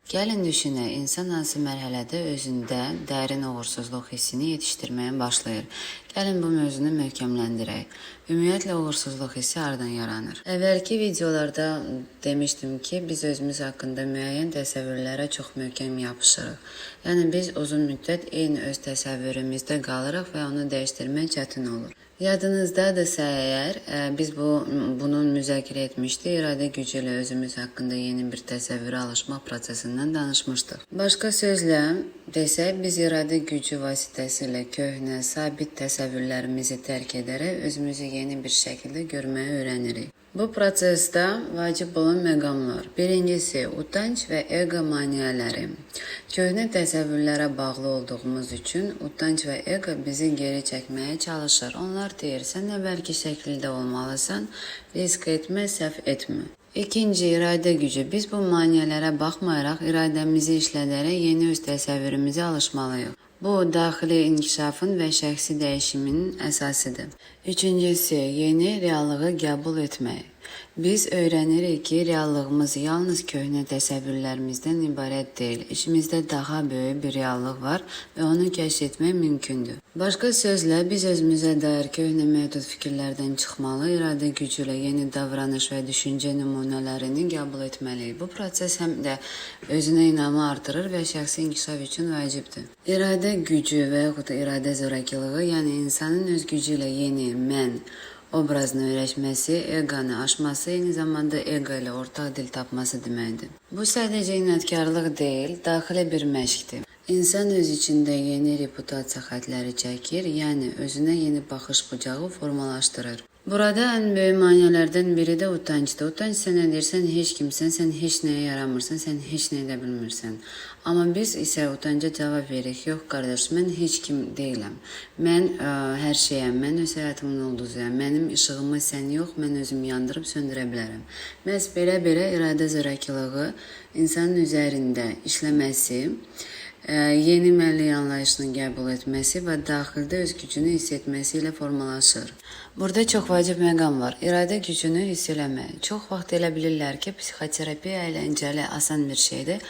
Gəlin düşünək, insan hansı mərhələdə özündə dərin uğursuzluq hissini yetişdirməyə başlayır? Gəlin bu mövzunu möhkəmləndirək. Ümumiyyətlə uğursuzluq hissi hardan yaranır? Əvvəlki videolarda demişdim ki, biz özümüz haqqında müəyyən təsəvvürlərə çox möhkəm yapışırıq. Yəni biz uzun müddət eyni öz təsəvvürümüzdə qalırıq və onu dəyişdirmək çətin olur. Yadınızdadırsa əgər, biz bunun müzakirə etmişdik. İradə gücü ilə özümüz haqqında yeni bir təsəvvürə alışmaq prosesindən danışmışdıq. Başqa sözlə desək, biz iradə gücü vasitəsilə köhnə, sabit təsəvvürlərimizi tərk edərək özümüzü yeni bir şəkildə görməyi öyrənirik. Bu prosesdə vacib olan məqamlar. Birincisi, utanc və ego maneələri. Köhnə təsəvvürlərə bağlı olduğumuz üçün utanc və ego bizi geri çəkməyə çalışır. Onlar deyir, sən əvvəlki şəkildə olmalısan, risk etmə, səhv etmə. İkinci, iradə gücü. Biz bu maneələrə baxmayaraq iradəmizi işlədərək yeni öz təsəvvürümüzə alışmalıyıq. Bu, daxili inkişafın və şəxsi dəyişimin əsasıdır. Üçüncüsü, yeni reallığı qəbul etmək. Biz öyrənirik ki, reallığımız yalnız köhnə təsəvvürlərimizdən ibarət deyil. İçimizdə daha böyük bir reallıq var və onu kəşf etmək mümkündür. Başqa sözlə, biz özümüzə dair köhnə məhdud fikirlərdən çıxmalı, iradə gücü ilə yeni davranış və düşüncə nümunələrini qəbul etməliyik. Bu proses həm də özünə inamı artırır və şəxsi inkişaf üçün vacibdir. İradə gücü və yaxud da iradə zorakılığı, yəni insanın öz gücü ilə yeni mən obrazını öyrəşməsi, eqonu aşması, eyni zamanda ego ilə ortaq dil tapması deməkdir. Bu sadəcə inadkarlıq deyil, daxili bir məşqdir. İnsan öz içində yeni reputasiya xətləri çəkir, yəni özünə yeni baxış bucağı formalaşdırır. Burada ən böyük maneələrdən biri də utancdır. Utanc sənə deyir, sən heç kimsən, sən heç nəyə yaramırsan, sən heç nə edə bilmirsən. Amma biz isə utanca cavab veririk. Yox qardaş, mən heç kim deyiləm. Mən hər şeyəm, mən öz həyatımın ulduzuyam. Mənim işığımı sən yox, mən özüm yandırıb söndürə bilərəm. Məhz belə-belə iradə zorakılığı insanın üzərində işləməsi, yeni mənlik anlayışını qəbul etməsi və daxildə öz gücünü hiss etməsi ilə formalaşır. Burada çox vacib məqam var. İradə gücünü hiss eləmək. Çox vaxt elə bilirlər ki, psixoterapiya əyləncəli, asan bir şeydir.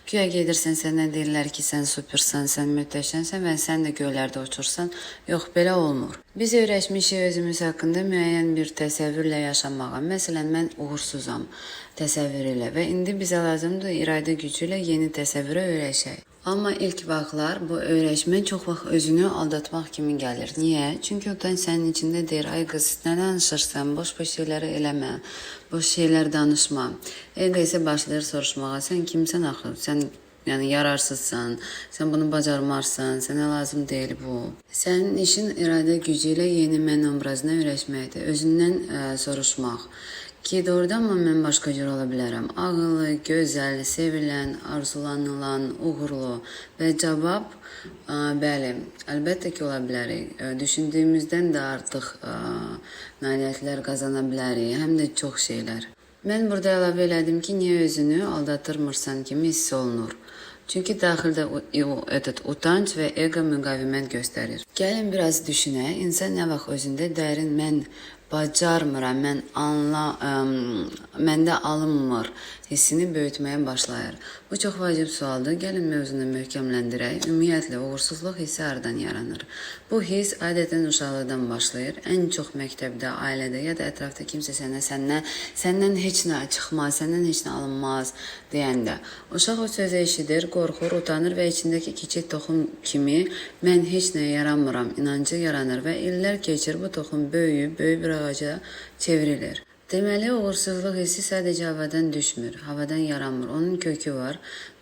Güya gedirsən, sənə deyirlər ki, sən supersan, sən möhtəşəmsən və sən də göylərdə uçursan. Yox, belə olmur. Biz öyrəşmişik özümüz haqqında müəyyən bir təsəvvürlə yaşamağa. Məsələn, mən uğursuzam təsəvvürü ilə və indi bizə lazımdır iradə gücü ilə yeni təsəvvürə öyrəşək. Amma ilk vaxtlar bu öyrəşmə çox vaxt özünü aldatmaq kimi gəlir. Niyə? Çünki utanc sənin içində deyir, ay qız, nə danışırsan, boş-boş şeyləri eləmə, boş şeylər danışma. Ego isə başlayır soruşmağa, sən kimsən axı, sən yəni yararsızsan, sən bunu bacarmazsan, sənə lazım deyil bu. Sənin işin iradə gücü ilə yeni mən obrazına öyrəşməkdir, özündən soruşmaq. Ki doğrudanmı mən başqa cür ola bilərəm? Ağıllı, gözəl, sevilən, arzulanılan, uğurlu və cavab bəli, əlbəttə ki ola bilərik. Düşündüyümüzdən də artıq nailiyyətlər qazana bilərik, həm də çox şeylər. Mən burada əlavə elədim ki, niyə özünü aldatırmırsan kimi hiss olunur. Çünki daxildə этот utanc və ego müqavimət göstərir. Gəlin biraz düşünək, insan nə vaxt özündə dərin mən bacarmıram, mən anla, məndə alınmır hissini böyütməyə başlayır. Bu çox vacib sualdır. Gəlin mövzunu möhkəmləndirək. Ümumiyyətlə, uğursuzluq hissi hardan yaranır? Bu hiss adətən uşaqlıqdan başlayır. Ən çox məktəbdə, ailədə ya da ətrafda kimsə sənə səndən heç nə çıxmaz, səndən heç nə alınmaz deyəndə. Uşaq o sözü eşidir, qorxur, utanır və içindəki kiçik toxum kimi mən heç nəyə yaranmıram inancı yaranır və illər keçir, bu toxum böyüyüb, böyük bir ağaca çevrilir. Deməli, uğursuzluq hissi sadəcə havadan düşmür, havadan yaranmır. Onun kökü var.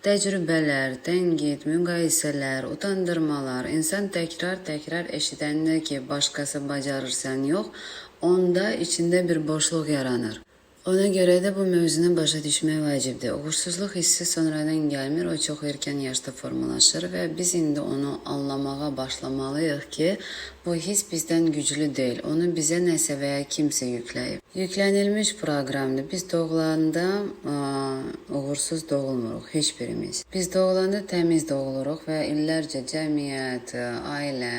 Təcrübələr, tənqid, müqayisələr, utandırmalar. İnsan təkrar-təkrar eşidəndə ki, başqası bacarır, sən yox, onda içində bir boşluq yaranır. Ona görə də bu mövzunu başa düşmək vacibdir. Uğursuzluq hissi sonradan gəlmir, o çox erkən yaşda formalaşır və biz indi onu anlamağa başlamalıyıq ki, Bu his bizdən güclü deyil. Onu bizə nəsə və ya kimsə yükləyib. Yüklənilmiş proqramdır. Biz doğulanda uğursuz doğulmuruq heç birimiz. Biz doğulanda təmiz doğuluruq və illərcə cəmiyyət, ailə,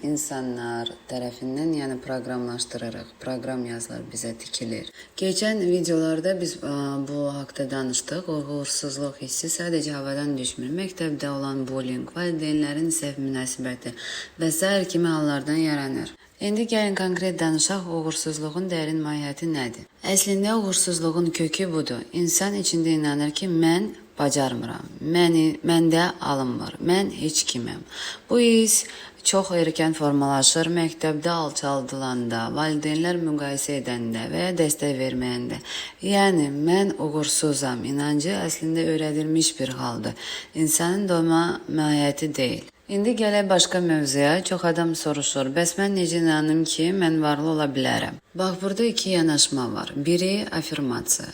insanlar tərəfindən, yəni proqramlaşdırırıq. Proqram yazılır, bizə tikilir. Keçən videolarda biz bu haqda danışdıq. Uğursuzluq hissi sadəcə havadan düşmür. Məktəbdə olan bullying, valideynlərin səhv münasibəti və sair kimi hallardan yaranır. İndi gəlin konkret danışaq, uğursuzluğun dərin mahiyyəti nədir? Əslində uğursuzluğun kökü budur. İnsan içində inanır ki, mən bacarmıram, məndə alınmır, mən heç kiməm. Bu his çox erkən formalaşır, məktəbdə alçaldılanda, valideynlər müqayisə edəndə və ya dəstək verməyəndə. Yəni, mən uğursuzam inancı əslində öyrədilmiş bir haldır. İnsanın doğma mahiyyəti deyil. İndi gələk başqa mövzuya. Çox adam soruşur, bəs mən necə inanım ki, mən varlı ola bilərəm? Bax, burada iki yanaşma var. Biri afirmasiya.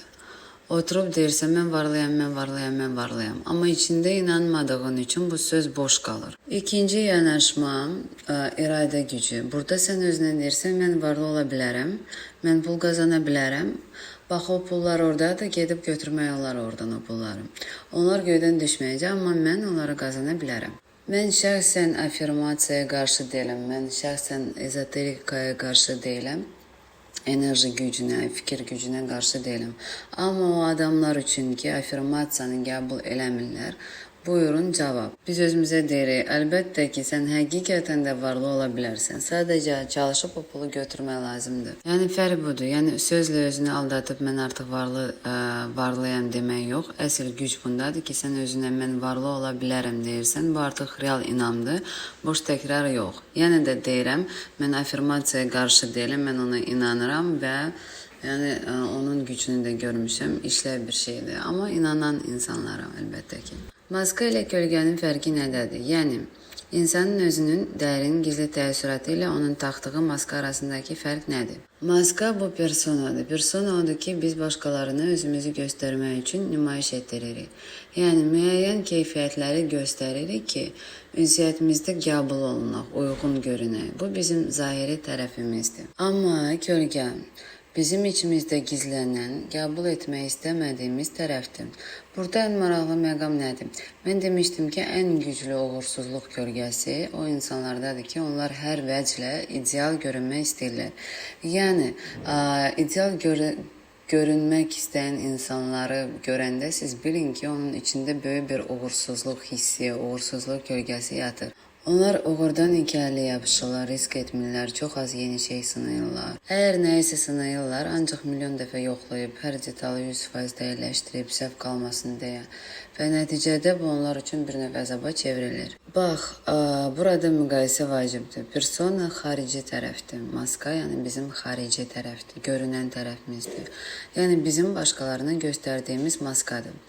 Oturub deyirsən, mən varlıyam, mən varlıyam, mən varlıyam. Amma içində inanmadığın üçün bu söz boş qalır. İkinci yanaşma iradə gücü. Burada sən özünə deyirsən, mən varlı ola bilərəm, mən pul qazana bilərəm. Bax, o pullar oradadır, gedib götürmək olar oradan o pulları. Onlar göydən düşməyəcək, amma mən onları qazana bilərəm. Mən şəxsən afirmasiyaya qarşı deyiləm, mən şəxsən ezoterikaya qarşı deyiləm. Enerji gücünə, fikir gücünə qarşı deyiləm. Amma o adamlar üçün ki, afirmasiyanı qəbul eləmirlər, buyurun cavab. Biz özümüzə deyirik, əlbəttə ki, sən həqiqətən də varlı ola bilərsən. Sadəcə çalışıb o pulu götürmək lazımdır. Yəni fərq budur. Yəni sözlə özünü aldatıb mən artıq varlıyam demək yox. Əsl güc bundadır ki, sən özünə mən varlı ola bilərəm deyirsən. Bu artıq real inamdır. Boş təkrar yox. Yenə də deyirəm, mən afirmasiyaya qarşı deyiləm, mən ona inanıram və yəni onun gücünü də görmüşəm. İşləv bir şeydir. Amma inanan insanlara əlbəttə ki. Maska ilə kölgənin fərqi nədədir? Yəni, insanın özünün dərin gizli təəssüratı ilə onun taxtığı maska arasındakı fərq nədir? Maska bu personadır. Persona odur ki, biz başqalarına özümüzü göstərmək üçün nümayiş etdiririk. Yəni, müəyyən keyfiyyətləri göstəririk ki, ünsiyyətimizdə qəbul olunaq, uyğun görünək. Bu bizim zahiri tərəfimizdir. Amma kölgə bizim içimizdə gizlənən, qəbul etmək istəmədiyimiz tərəfdir. Burada ən maraqlı məqam nədir? Mən demişdim ki, ən güclü uğursuzluq kölgəsi o insanlardadır ki, onlar hər vəclə ideal görünmək istəyirlər. Yəni, ideal görünmək istəyən insanları görəndə siz bilin ki, onun içində böyük bir uğursuzluq hissi, uğursuzluq kölgəsi yatır. Onlar uğurdan iki əlli yapışırlar, risk etmirlər, çox az yeni şey sınayırlar. Əgər nəyisə sınayırlar, ancaq milyon dəfə yoxlayıb, hər detalı 100% dəqiqləşdirib, səhv qalmasın deyə və nəticədə bu onlar üçün bir növ əzaba çevrilir. Bax, burada müqayisə vacibdir. Persona xarici tərəfdir, maska yəni bizim xarici tərəfdir, görünən tərəfimizdir. Yəni bizim başqalarına göstərdiyimiz maskadır.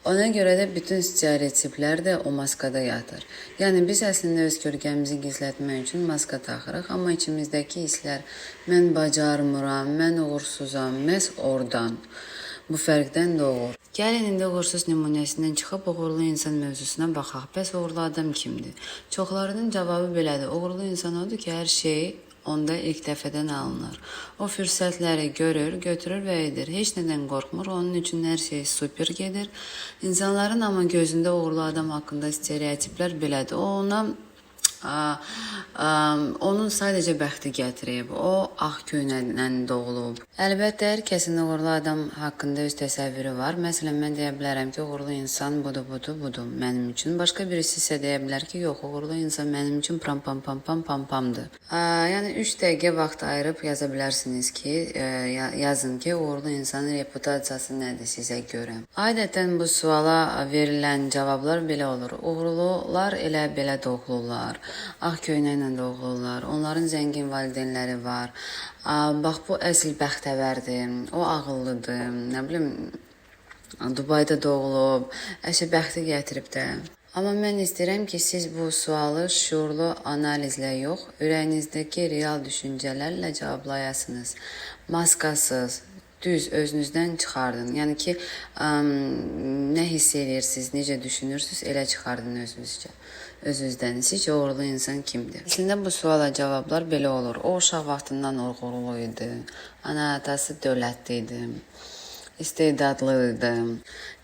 Ona görə də bütün stereotiplər də o maskada yatır. Yəni biz əslində öz kölgəmizi gizlətmək üçün maska taxırıq, amma içimizdəki hisslər mən bacarmıram, mən uğursuzam, məhz oradan. Bu fərqdən doğur. Gəlin indi uğursuz nümunəsindən çıxıb uğurlu insan mövzusuna baxaq. Bəs uğurlu adam kimdir? Çoxlarının cavabı belədir. Uğurlu insan odur ki, hər şey onda ilk dəfədən alınır. O fürsətləri görür, götürür və edir. Heç nədən qorxmur. Onun üçün hər şey super gedir. İnsanların amma gözündə uğurlu adam haqqında stereotiplər belədir. O ona onun sadəcə bəxti gətirib, o ağ köynəklə doğulub. Əlbəttə, hər kəsin uğurlu adam haqqında öz təsəvvürü var. Məsələn, mən deyə bilərəm ki, uğurlu insan budur, budur, budur mənim üçün. Başqa birisi isə deyə bilər ki, yox, uğurlu insan mənim üçün pram pam pam pam pam pamdır. Yəni 3 dəqiqə vaxt ayırıb yaza bilərsiniz ki, yazın ki, uğurlu insanın reputasiyası nədir sizə görə. Adətən bu suala verilən cavablar belə olur. Uğurlular elə belə doğulurlar. Ağ köynəklə doğulurlar. Onların zəngin valideynləri var. Bax, bu əsl bəxtəvərdir. O ağıllıdır. Nə bilim, Dubayda doğulub. Əsl bəxti gətirib də. Amma mən istəyirəm ki, siz bu sualı şüurlu analizlə yox, ürəyinizdəki real düşüncələrlə cavablayasınız. Maskasız, Düz özünüzdən çıxardın. Yəni ki, nə hiss edirsiniz, necə düşünürsünüz, elə çıxardın özünüzcə. Özünüzdən. Sizcə uğurlu insan kimdir? Əslində bu suala cavablar belə olur. O uşaq vaxtından uğurlu idi. Ana atası dövlətli idi. İstedadlı idi.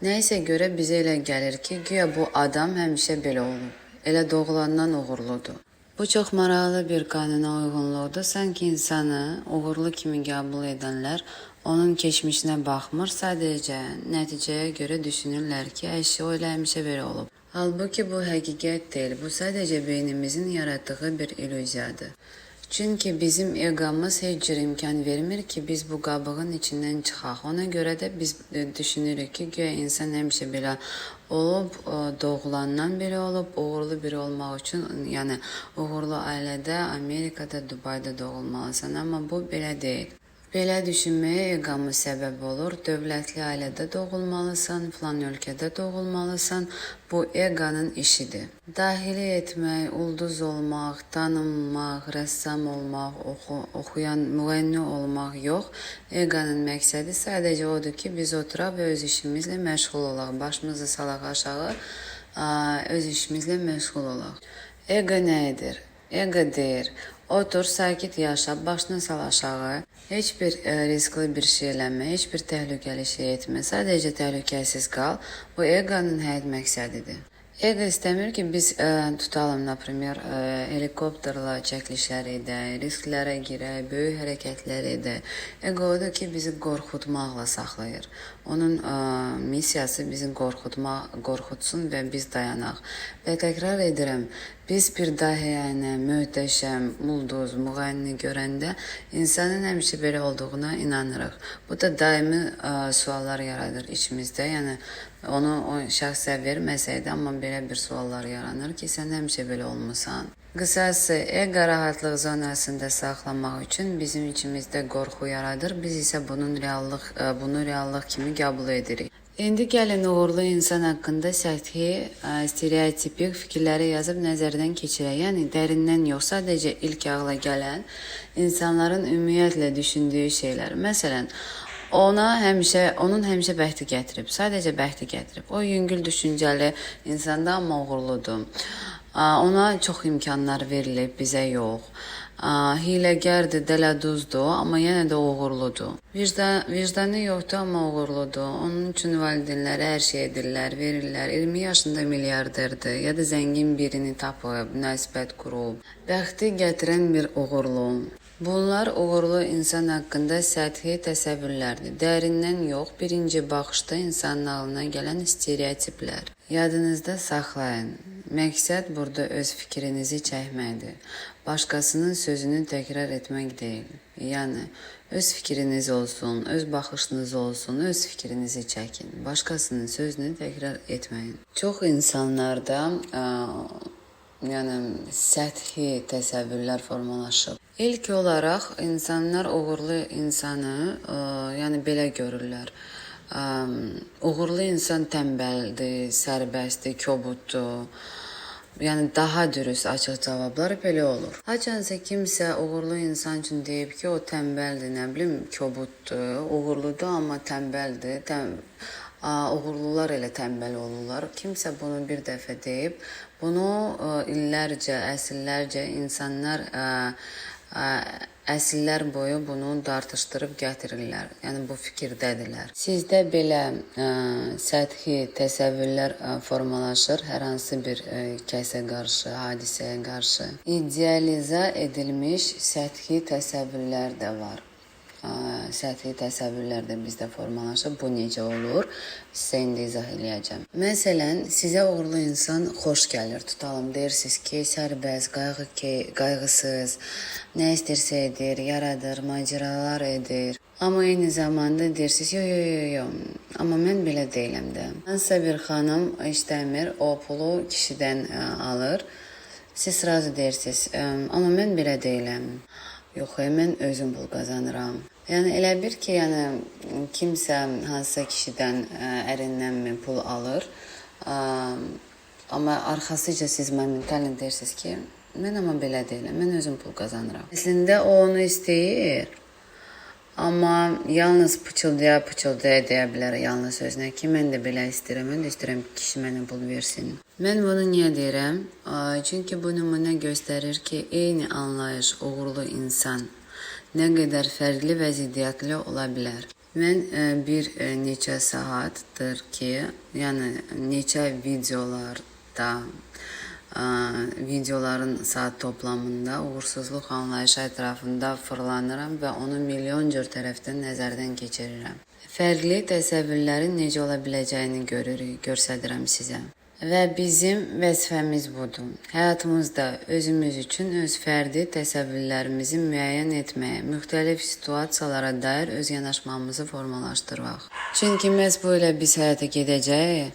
Nəyisə görə bizə elə gəlir ki, güya bu adam həmişə belə olub. Elə doğulandan uğurludur. Bu çox maraqlı bir qanuna uyğunluqdur. Sanki insanı uğurlu kimi qəbul edənlər onun keçmişinə baxmır, sadəcə nəticəyə görə düşünürlər ki, əşi o elə həmişə belə olub. Halbuki bu həqiqət deyil. Bu sadəcə beynimizin yaratdığı bir illüziyadır. Çünki bizim eqomuz heç cür imkan vermir ki, biz bu qabığın içindən çıxaq. Ona görə də biz düşünürük ki, güya insan həmişə belə olub, doğulandan belə olub, uğurlu biri olmaq üçün, yəni uğurlu ailədə, Amerikada, Dubayda doğulmalısan. Amma bu belə deyil. Belə düşünməyə eqomuz səbəb olur. Dövlətli ailədə doğulmalısan, filan ölkədə doğulmalısan. Bu eqonun işidir. Daxili etmək, ulduz olmaq, tanınmaq, rəssam olmaq, oxuyan, müğənni olmaq yox. Eqonun məqsədi sadəcə odur ki, biz oturaq və öz işimizlə məşğul olaq. Başımızı salaq aşağı, öz işimizlə məşğul olaq. Eqo nə edir? Eqo deyir, otur, sakit yaşa, başını sal aşağı, heç bir riskli bir şey eləmə, heç bir təhlükəli şey etmə, sadəcə təhlükəsiz qal. Bu eqonun həyat məqsədidir. Eqo istəmir ki, biz tutalım, например, helikopterla çəkilişlər edək, risklərə girək, böyük hərəkətlər edək. Eqo odur ki, bizi qorxutmaqla saxlayır. Onun missiyası bizi qorxutsun və biz dayanaq. Və təkrar edirəm, biz bir dahiyənə, möhtəşəm, ulduz, müğənni görəndə insanın həmişə belə olduğuna inanırıq. Bu da daimi suallar yaradır içimizdə. Yəni onu o şəxsə verməsəydi, amma belə bir suallar yaranır ki, sən həmişə belə olmusan. Qısası, eqo rahatlıq zonasında saxlamaq üçün bizim içimizdə qorxu yaradır. Biz isə bunu reallıq kimi qəbul edirik. İndi gəlin uğurlu insan haqqında səthi, stereotipik fikirləri yazıb nəzərdən keçirək. Yəni dərindən yox, sadəcə ilk ağla gələn insanların ümumiyyətlə düşündüyü şeylər. Məsələn, onun həmişə bəxti gətirib, sadəcə bəxti gətirib. O yüngül düşüncəli insanda, amma uğurludur. Ona çox imkanlar verilib, bizə yox. Hiləgərdir, dələduzdur, amma yenə də uğurludur. Vicdanı yoxdur, amma uğurludur. Onun üçün valideynləri hər şey edirlər, verirlər. 20 yaşında milyarderdir ya da zəngin birini tapıb, münasibət qurub. Bəxti gətirən bir uğurlu. Bunlar uğurlu insan haqqında səthi təsəvvürlərdir. Dərindən yox, birinci baxışda insanın ağlına gələn stereotiplər. Yadınızda saxlayın. Məqsəd burada öz fikrinizi çəkməkdir. Başqasının sözünü təkrar etmək deyil. Yəni, öz fikriniz olsun, öz baxışınız olsun, öz fikrinizi çəkin. Başqasının sözünü təkrar etməyin. Çox insanlarda yəni səthi təsəvvürlər formalaşıb. İlk olaraq insanlar uğurlu insanı yəni belə görürlər. Uğurlu insan tənbəldir, sərbəstdir, kobuddur. Yəni daha dürüst açıq cavablar belə olur. Haçansa kimsə uğurlu insan üçün deyib ki, o tənbəldir, nə bilim, kobuddur, uğurludur, amma tənbəldir. Uğurlular elə tənbəl olurlar. Kimsə bunu bir dəfə deyib, bunu illərcə, əsrlərcə insanlar əsrlər boyu bunu dartışdırıb gətirirlər. Yəni bu fikirdədirlər. Sizdə belə səthi təsəvvürlər formalaşır hər hansı bir kəsə qarşı, hadisəyə qarşı. İdealiza edilmiş səthi təsəvvürlər də var. Səthi təsəvvürlər də bizdə formalaşır. Bu necə olur? Sizə indi izah eləyəcəm. Məsələn, sizə uğurlu insan xoş gəlir. Tutalım, deyirsiniz ki, sərbəst, qayğısız, nə istəyirsə edir, yaradır, macəralar edir. Amma eyni zamanda deyirsiniz, yo, yo, yo, yo, amma mən belə deyiləm də. Hansısa bir xanım işləmir, o pulu kişidən alır. Siz sразу deyirsiniz, amma mən belə deyiləm. Yox, mən özüm pul qazanıram. Yəni elə bir ki, yəni kimsə hansısa kişidən, ərindənmi pul alır, amma arxasıca siz momentalno deyirsiniz ki, mən amma belə deyiləm, mən özüm pul qazanıram. Əslində o onu istəyir, Amma yalnız pıçıldaya pıçıldaya deyə bilər yalnız özünə ki, mən də belə istəyirəm, mən də istəyirəm ki, kişi mənə pul versin. Mən bunu niyə deyirəm? Çünki bu nümunə göstərir ki, eyni anlayış uğurlu insan nə qədər fərqli və ziddiyyətli ola bilər. Mən bir neçə saatdır ki, yəni neçə videolarda, videoların saat toplamında uğursuzluq anlayışı ətrafında fırlanıram və onu milyon cür tərəfdən nəzərdən keçirirəm. Fərqli təsəvvürlərin necə ola biləcəyini görürük, göstərirəm sizə. Və bizim vəzifəmiz budur. Həyatımızda özümüz üçün öz fərdi təsəvvürlərimizi müəyyən etməyə, müxtəlif situasiyalara dair öz yanaşmamızı formalaşdırmaq. Çünki məhz bu ilə biz həyata gedəcəyik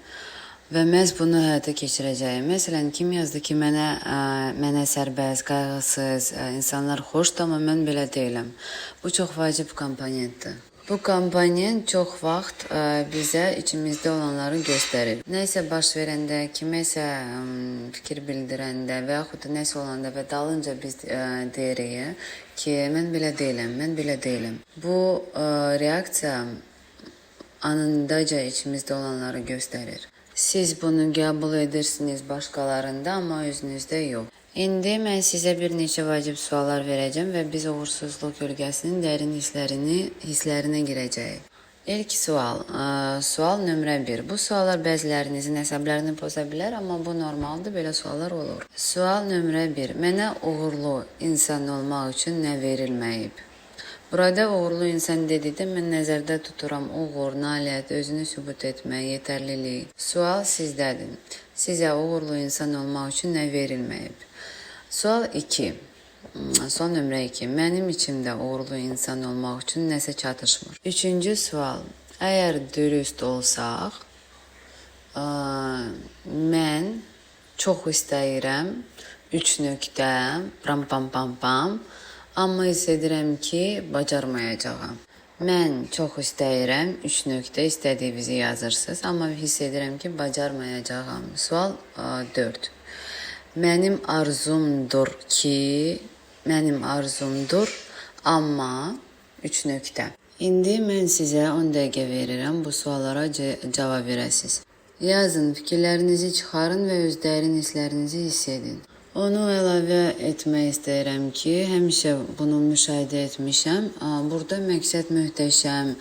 və məhz bunu həyata keçirəcəyik. Məsələn, kim yazdı ki, mənə sərbəst, qayğısız, insanlar xoşdur, amma mən belə deyiləm. Bu çox vacib komponentdir. Bu komponent çox vaxt bizə içimizdə olanları göstərir. Nəsə baş verəndə, kiməsə fikir bildirəndə və yaxud da nəsə olanda və dalınca biz deyirik ki, mən belə deyiləm, mən belə deyiləm. Bu reaksiya anındaca içimizdə olanları göstərir. Siz bunu qəbul edirsiniz başqalarında, amma özünüzdə yox. İndi mən sizə bir neçə vacib suallar verəcəm və biz uğursuzluq kölgəsinin dərin hisslərinə girəcəyik. İlk sual, sual nömrə 1. Bu suallar bəzilərinizin əsəblərini poza bilər, amma bu normaldır, belə suallar olur. Sual nömrə 1. Mənə uğurlu insan olmaq üçün nə verilməyib? Burada uğurlu insan dedikdə mən nəzərdə tuturam uğur, nailiyyət, özünü sübut etmək, yetərlilik. Sual sizdədir. Sizə uğurlu insan olmaq üçün nə verilməyib? Sual 2. Sual nömrə 2. Mənim içimdə uğurlu insan olmaq üçün nəsə çatışmır. Üçüncü sual. Əgər dürüst olsaq, mən çox istəyirəm, 3 nöqtə, pam pam pam pam, amma hiss edirəm ki, bacarmayacağam. Mən çox istəyirəm, 3 nöqtə istədiyinizi yazırsınız, amma hiss edirəm ki, bacarmayacağam. Sual 4. Mənim arzumdur ki, mənim arzumdur, amma 3 nöqtə. İndi mən sizə 10 dəqiqə verirəm, bu suallara cavab verəsiniz. Yazın, fikirlərinizi çıxarın və öz dərin hisslərinizi hiss edin. Onu əlavə etmək istəyirəm ki, həmişə bunu müşahidə etmişəm. Burada məqsəd möhtəşəm,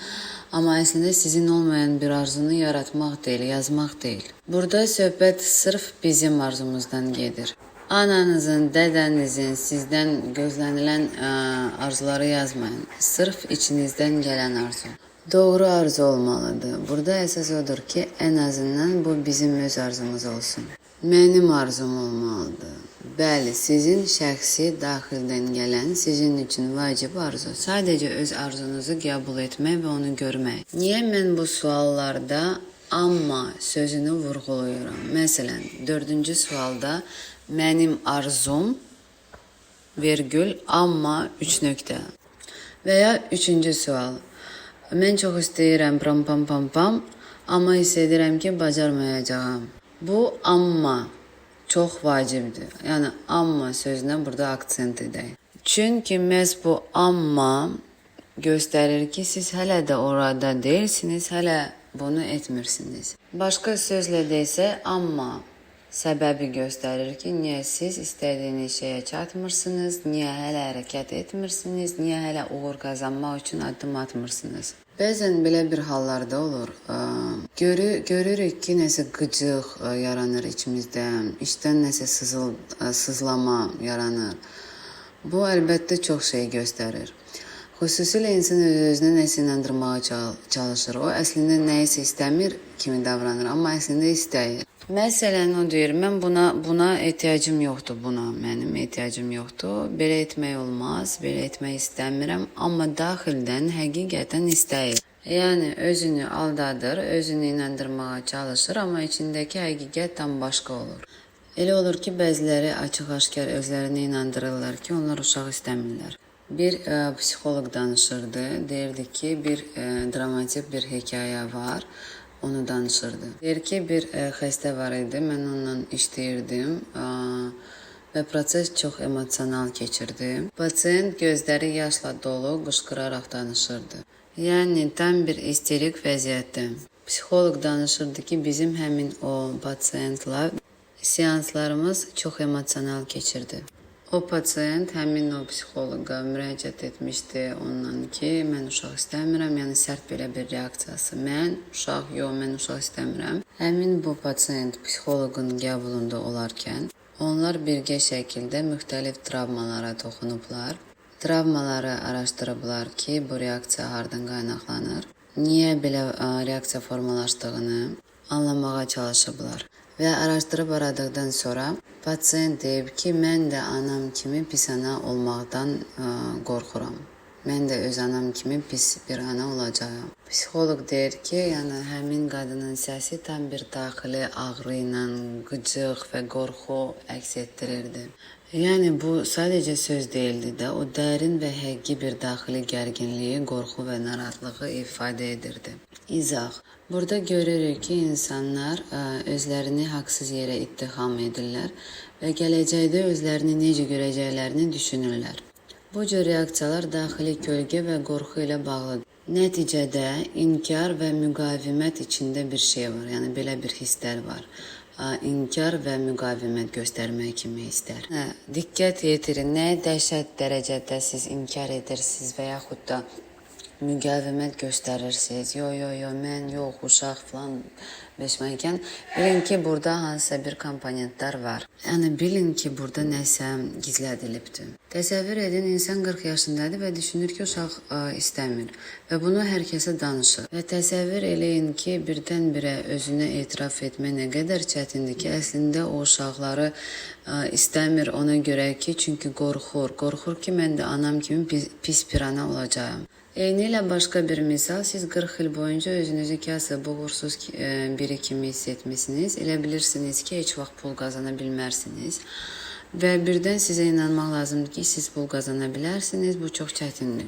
amma əslində sizin olmayan bir arzunu yaratmaq deyil, yazmaq deyil. Burada söhbət sırf bizim arzumuzdan gedir. Ananızın, dədənizin sizdən gözlənilən arzuları yazmayın. Sırf içinizdən gələn arzu. Doğru arzu olmalıdır. Burada əsas odur ki, ən azından bu bizim öz arzumuz olsun. Mənim arzum olmalıdır. Bəli, sizin şəxsi daxildən gələn, sizin üçün vacib arzu. Sadəcə öz arzunuzu qəbul etmək və onu görmək. Niyə mən bu suallarda amma sözünü vurğuluyuram? Məsələn, 4-cü sualda mənim arzum, vergül, amma 3 nöqtə. Və ya 3-cü sual. Mən çox istəyirəm, pam pam pam pam, amma hiss edirəm ki, bacarmayacağam. Bu amma çox vacibdir. Yəni amma sözünə burada aksent edək. Çünki məhz bu amma göstərir ki, siz hələ də orada deyilsiniz, hələ bunu etmirsiniz. Başqa sözlə desə, amma səbəbi göstərir ki, niyə siz istədiyiniz şeyə çatmırsınız, niyə hələ hərəkət etmirsiniz, niyə hələ uğur qazanmaq üçün addım atmırsınız. Bəzən belə bir hallarda olur. Görürük ki, nəsə qıcıq yaranır içimizdə, içdən nəsə sızlama yaranır. Bu əlbəttə çox şey göstərir. Xüsusilə insan öz-özünə nəsə inandırmağa çalışır. O əslində nəyisə istəmir kimi davranır, amma əslində istəyir. Məsələn, o deyir, mən buna ehtiyacım yoxdur, buna mənim ehtiyacım yoxdur. Belə etmək olmaz, belə etmək istəmirəm, amma daxildən həqiqətən istəyir. Yəni özünü aldadır, özünü inandırmağa çalışır, amma içindəki həqiqət tam başqa olur. Elə olur ki, bəziləri açıq-aşkar özlərini inandırırlar ki, onlar uşaq istəmirlər. Bir psixoloq danışırdı, deyirdi ki, bir dramatik bir hekayə var, onu danışırdı. Deyir ki, bir xəstə var idi, mən onunla işləyirdim. Və proses çox emosional keçirdi. Pasiyent gözləri yaşla dolu qışqıraraq danışırdı. Yəni tam bir isterik vəziyyətdə. Psixoloq danışırdı ki, bizim həmin o pasiyentlə seanslarımız çox emosional keçirdi. O pasiyent həmin o psixoloqa müraciət etmişdi ondan ki, mən uşaq istəmirəm, yəni sərt belə bir reaksiyası. Mən uşaq, yox, mən uşaq istəmirəm. Həmin bu pasiyent psixoloqun qəbulunda olarkən onlar birgə şəkildə müxtəlif travmalara toxunublar. Travmaları araşdırıblar ki, bu reaksiya hardan qaynaqlanır, niyə belə reaksiya formalaşdığını anlamağa çalışıblar. Və araşdırıb aradıqdan sonra pasiyent deyib ki, mən də anam kimi pis ana olmaqdan qorxuram. Mən də öz anam kimi pis bir ana olacağam. Psixoloq deyir ki, yəni həmin qadının səsi tam bir daxili ağrı ilə, qıcıq və qorxu əks etdirirdi. Yəni bu sadəcə söz deyildi də, o dərin və həqiqi bir daxili gərginliyi, qorxu və narahatlığı ifadə edirdi. İzah. Burada görürük ki, insanlar özlərini haqsız yerə ittiham edirlər və gələcəkdə özlərini necə görəcəklərini düşünürlər. Bu cür reaksiyalar daxili kölgə və qorxu ilə bağlıdır. Nəticədə inkar və müqavimət içində bir şey var. Yəni belə bir hisslər var. İnkar və müqavimət göstərmək kimi hisslər. Diqqət yetirin, nə dəhşət dərəcədə siz inkar edirsiniz və yaxud da müqavimət göstərirsiniz. Yo, yo, yo, mən yox, uşaq falan beşmənkən. Bilin ki, burada hansısa bir komponentlər var. Yəni bilin ki, burada nəsə gizlədilibdir. Təsəvvür edin, insan 40 yaşındadır və düşünür ki, uşaq istəmir və bunu hər kəsə danışır. Və təsəvvür eləyin ki, birdən-birə özünə etiraf etmə nə qədər çətindir ki, əslində o uşaqları istəmir ona görə ki, çünki qorxur. Qorxur ki, mən də anam kimi pis bir ana olacağam. Eynilə başqa bir misal, siz 40 il boyunca özünüzü kasıb, uğursuz biri kimi hiss etmisiniz. Elə bilirsiniz ki, heç vaxt pul qazana bilmərsiniz. Və birdən sizə inanmaq lazımdır ki, siz pul qazana bilərsiniz. Bu çox çətindir.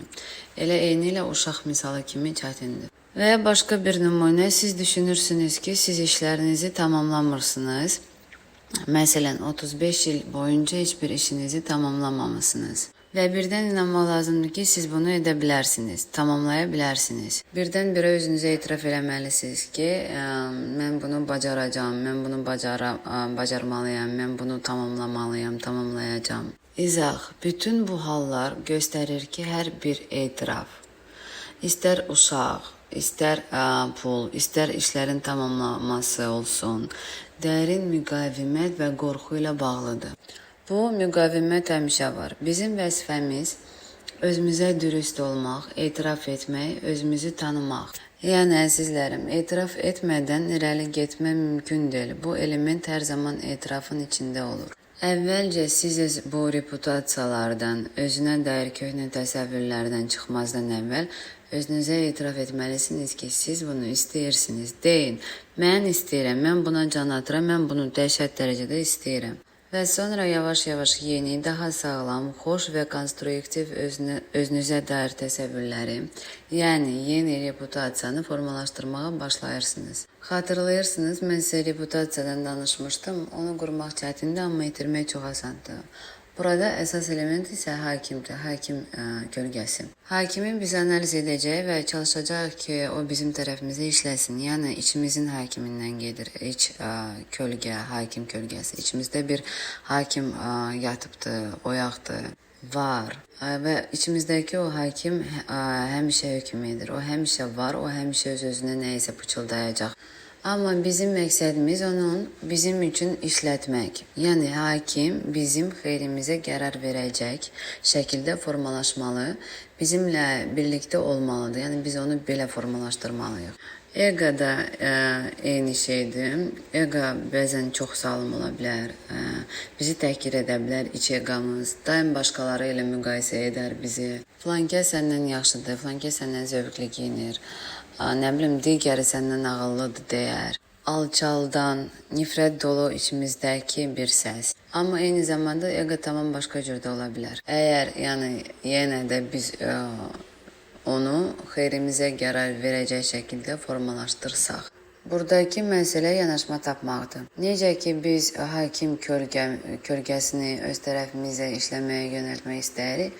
Elə eynilə uşaq misalı kimi çətindir. Və ya başqa bir nümunə, siz düşünürsünüz ki, siz işlərinizi tamamlamırsınız. Məsələn, 35 il boyunca heç bir işinizi tamamlamamısınız. Və birdən inanmaq lazımdır ki, siz bunu edə bilərsiniz, tamamlaya bilərsiniz. Birdən-birə özünüzə etiraf eləməlisiniz ki, mən bunu bacaracağam, mən bunu bacarmalıyam, mən bunu tamamlamalıyam, tamamlayacağam. İzah. Bütün bu hallar göstərir ki, hər bir etiraf, istər uşaq, istər pul, istər işlərin tamamlaması olsun, dərin müqavimət və qorxu ilə bağlıdır. Bu müqavimət həmişə var. Bizim vəzifəmiz özümüzə dürüst olmaq, etiraf etmək, özümüzü tanımaq. Yəni əzizlərim, etiraf etmədən irəli getmə mümkün deyil. Bu element hər zaman etirafın içində olur. Əvvəlcə siz öz bu reputasiyalardan, özünə dair köhnə təsəvvürlərdən çıxmazdan əvvəl özünüzə etiraf etməlisiniz ki, siz bunu istəyirsiniz. Deyin, mən istəyirəm, mən buna can atıram, mən bunu dəhşət dərəcədə istəyirəm. Və sonra yavaş-yavaş yeni, daha sağlam, xoş və konstruktiv özünüzə dair təsəvvürləri, yəni yeni reputasiyanı formalaşdırmağa başlayırsınız. Xatırlayırsınız, mən sizə reputasiyadan danışmışdım. Onu qurmaq çətindir, amma itirmək çox asandır. Burada əsas element isə hakimdir, hakim kölgəsi. Hakimi biz analiz edəcəyik və çalışacağıq ki, o bizim tərəfimizə işləsin. Yəni içimizin hakimindən gedir, iç kölgə, hakim kölgəsi. İçimizdə bir hakim yatıbdır, oyaqdır, var. Və içimizdəki o hakim həmişə hökm edir. O həmişə var, o həmişə öz-özünə nəyisə pıçıldayacaq. Amma bizim məqsədimiz onun bizim üçün işlətmək. Yəni hakim bizim xeyrimizə qərar verəcək şəkildə formalaşmalı, bizimlə birlikdə olmalıdır. Yəni biz onu belə formalaşdırmalıyıq. Ego da eyni şeydir. Ego bəzən çox sağlam ola bilər, bizi təhqir edə bilər iç eqamız. Daim başqaları ilə müqayisə edər bizi. Filankəs səndən yaxşıdır, filankəs səndən zövqlü giyinir. Nə bilim, digəri səndən ağıllıdır deyər. Alçaldan, nifrət dolu içimizdəki bir səs. Amma eyni zamanda ego tamam başqa cür də ola bilər. Əgər yəni yenə də biz onu xeyrimizə qərar verəcək şəkildə formalaşdırsaq. Buradakı məsələ yanaşma tapmaqdır. Necə ki biz hakim kölgəsini öz tərəfimizə işləməyə yönəltmək istəyirik,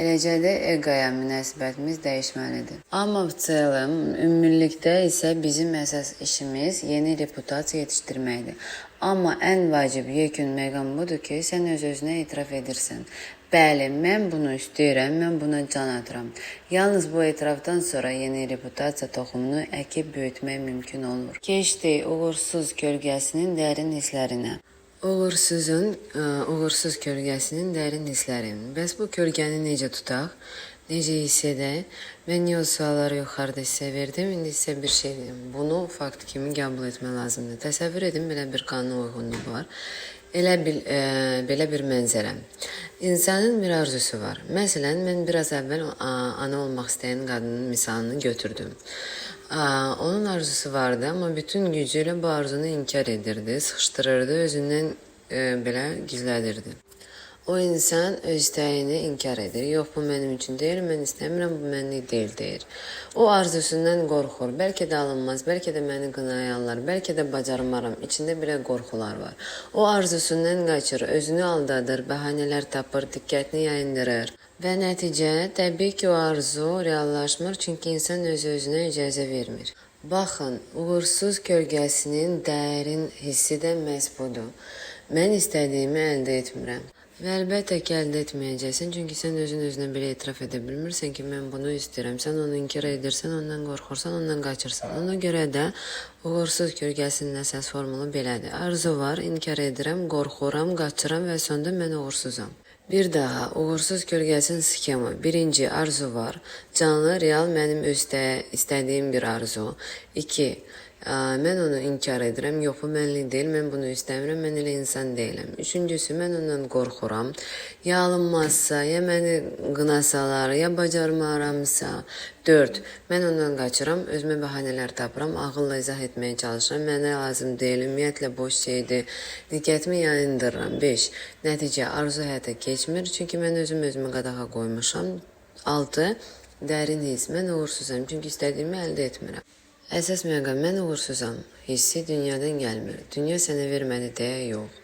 eləcə də egoya münasibətimiz dəyişməlidir. Amma в целом, ümumilikdə isə bizim əsas işimiz yeni reputasiya yetişdirməkdir. Amma ən vacib yekun məqam budur ki, sən öz-özünə etiraf edirsən. Bəli, mən bunu istəyirəm, mən buna can atıram. Yalnız bu etirafdan sonra yeni reputasiya toxumunu əkib böyütmək mümkün olur. Keçdik uğursuz kölgəsinin dərin hisslərinə. Uğursuz kölgəsinin dərin hissləri. Bəs bu kölgəni necə tutaq? Necə hiss edək? Mən niyə o sualları yuxarıda sizə verdim? İndi sizə bir şey deyim. Bunu fakt kimi qəbul etmək lazımdır. Təsəvvür edin, belə bir qanuna uyğunluq var. Elə bil, belə bir mənzərə. İnsanın bir arzusu var. Məsələn, mən biraz əvvəl ana olmaq istəyən qadının misalını götürdüm. Onun arzusu vardı, amma bütün gücü ilə bu arzunu inkar edirdi, sıxışdırırdı, özündən belə gizlədirdi. O insan öz istəyini inkar edir. Yox, bu mənim üçün deyil, mən istəmirəm, bu mənlik deyil, deyir. O arzusundan qorxur. Bəlkə də alınmaz, bəlkə də məni qınayarlar, bəlkə də bacarmaram. İçində belə qorxular var. O arzusundan qaçır, özünü aldadır, bəhanələr tapır, diqqətini yayındırır. Və nəticə, təbii ki, o arzu reallaşmır, çünki insan öz-özünə icazə vermir. Baxın, uğursuz kölgəsinin dərin hissi də məhz budur. Mən istədiyimi əldə etmirəm. Və əlbəttə ki, əldə etməyəcəksən, çünki sən özün özünə belə etiraf edə bilmirsən ki, mən bunu istəyirəm. Sən onu inkar edirsən, ondan qorxursan, ondan qaçırsan. Ona görə də uğursuz kölgəsinin əsas formulu belədir. Arzu var, inkar edirəm, qorxuram, qaçıram və sonda mən uğursuzam. Bir daha, uğursuz kölgəsinin sxemi. Birinci, arzu var. Canlı, real, mənim öz istədiyim bir arzu. İki, mən onu inkar edirəm. Yox, bu mənlik deyil, mən bunu istəmirəm, mən elə insan deyiləm. Üçüncüsü, mən ondan qorxuram. Ya alınmazsa, ya məni qınasalar, ya bacarmaramsa. 4. Mən ondan qaçıram, özümə bəhanələr tapıram, ağılla izah etməyə çalışıram. Mənə lazım deyil, ümumiyyətlə boş şeydir. Diqqətimi yayındırıram. 5. Nəticə, arzu həyata keçmir, çünki mən özüm özümə qadağa qoymuşam. 6. Dərin his, mən uğursuzam, çünki istədiyimi əldə etmirəm. Əsas məqam, mən uğursuzam hissi dünyadan gəlmir. Dünya sənə vermədi deyə yox.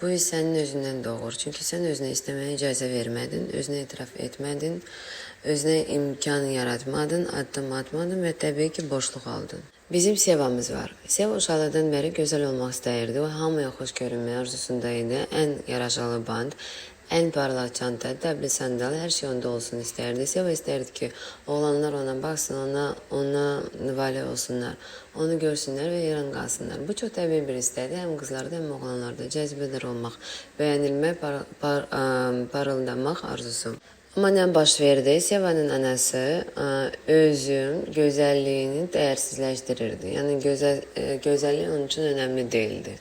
Bu his sənin özündən doğur. Çünki sən özünə istəməyə icazə vermədin, özünə etiraf etmədin, özünə imkan yaratmadın, addım atmadın və təbii ki, boşluq aldın. Bizim Sevamız var. Seva uşaqlardan bəri gözəl olmaq istəyirdi. O, hamıya xoş görünməyə arzusunda idi. Ən yaraşıqlı band, ən parlaq çanta, dəbli sandal, hər şey onda olsun istərdi. Seva istərdi ki, oğlanlar ona baxsın, ona valeh olsunlar, onu görsünlər və heyran qalsınlar. Bu çox təbii bir istəkdir. Həm qızlarda, həm oğlanlarda cəzibədar olmaq, bəyənilmək, parıldamaq arzusu. Amma nə baş verdi? Sevanın anası özü gözəlliyini dəyərsizləşdirirdi. Yəni gözəllik onun üçün önəmli deyildi.